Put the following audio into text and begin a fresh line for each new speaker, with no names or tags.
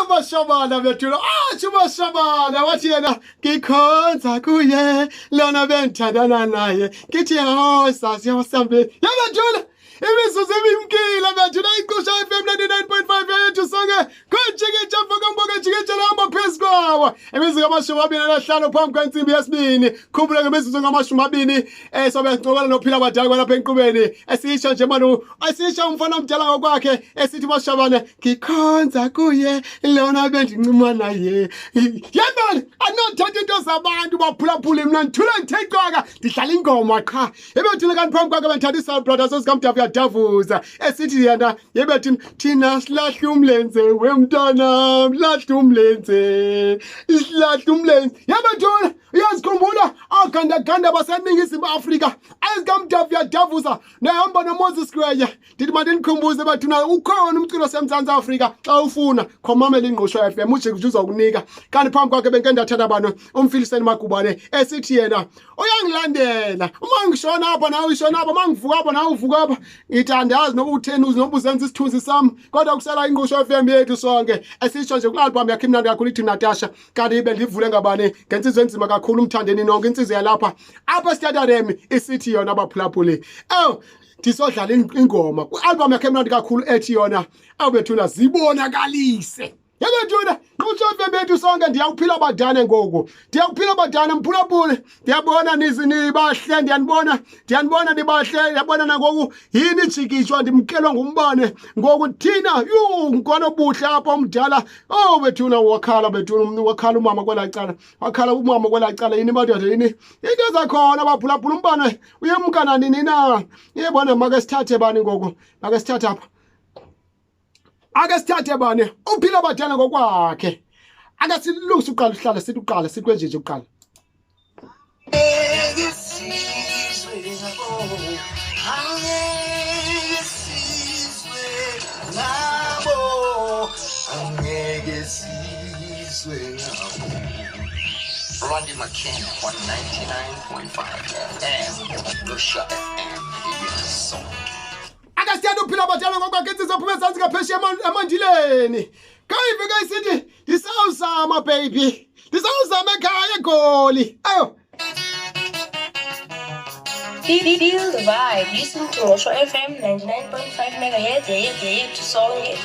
Mashabana bethuna, atsho Mashabana wathi yena ngikhonza kuye lona bendithandana naye ngithi hosa siyasambe yabethuna imizuzu imimkile bethuna iqusha FM 99.5 yethu sonke kujikija mfokamboka jikija hamba phezu kwawo imizuzu ngama-25 phambi kwentsimbi yesibini. Khumbula ngemizuzu ngama-20 sobe sincokola nophila badala kwalapha enkqubeni esisho nje manu esisho umfana omdala ngokwakhe esithi Mashabane ngikhonza kuye lona bendincuma naye. Yemani anothatha into zabantu baphulaphule mna ndithule ndithe cwaka ndidlala ingoma qha. Ebethile kanti phambi kwakhe bendithatha iSoul Brothers esikamdavu yadavuza esithi yena yebethi thina silahle umlenze wemntana lahle umlenze isilahle umlenze. Yebethula uyazikhumbula agandaganda baseNingizimu Afrika ezikamdavu yadavuza nehamba noMoses Gwenye. Ndithi mandinikhumbuze bathuna ukhona umculo osemZantsi Afrika xa ufuna khomamela Ingqusho FM ujike uzokunika. Kanti phambi kwakhe benke ndathatha bano uMfiliseni Magubane esithi yena uyangilandela uma ngishona apha nawe uyishona apha, uma ngivuka apha nawe uvuka apha. Ngithi andiyazi noba utheni noba uzenza isithunzi sam kodwa kusela Ingqusho FM yethu sonke. Esitsho nje kule-album yakhe imnandi kakhulu ithi Natasha. Kanti bendivule ngabani ngentsizwa enzima kakhulu umthandeni nonke insizwa yalapha apha esitatarem isithi yona baphulaphuli oh ndisodlala ingoma kwi-album yakhe emnandi kakhulu ethi yona awubethuna zibonakalise. Yebethuna Ngqusho FM yethu sonke ndiyawuphila badane ngoku ndiyawuphila badane mphulaphuli ndiyabona nibahle ndiyanibona ndiyanibona nibahle ndiyabona nangoku yini jikijwa ndimkelwa ngumbane ngoku thina yhu ngkwanobuhle apha omdala. Oh bethuna wakhala bethuna wakhala umama kwelaa cala wakhala umama kwelaa cala yini madoda yini into zakhona baphulaphula umbane uyemka nanini na. Yebona make sithathe bani ngoku make sithathe apha ake sithathe bani uphila badala ngokwakhe ake silungise uqala uhlala sithi uqala sithi kwenje nje uqala.
Blondie McKenna on 99.5 FM, Ngqusho FM, yethu sonke.
Ake sithanda uphila badala ngokwakhe insizwa phuma ezantsi ngaphesheya emandileni. Kayive ke isithi ndisawuzama baby ndisawuzama ekhaya eGoli. Ayo.
Feel the vibe. Listen to Ngqusho FM 99.5 megahertz yethu sonke.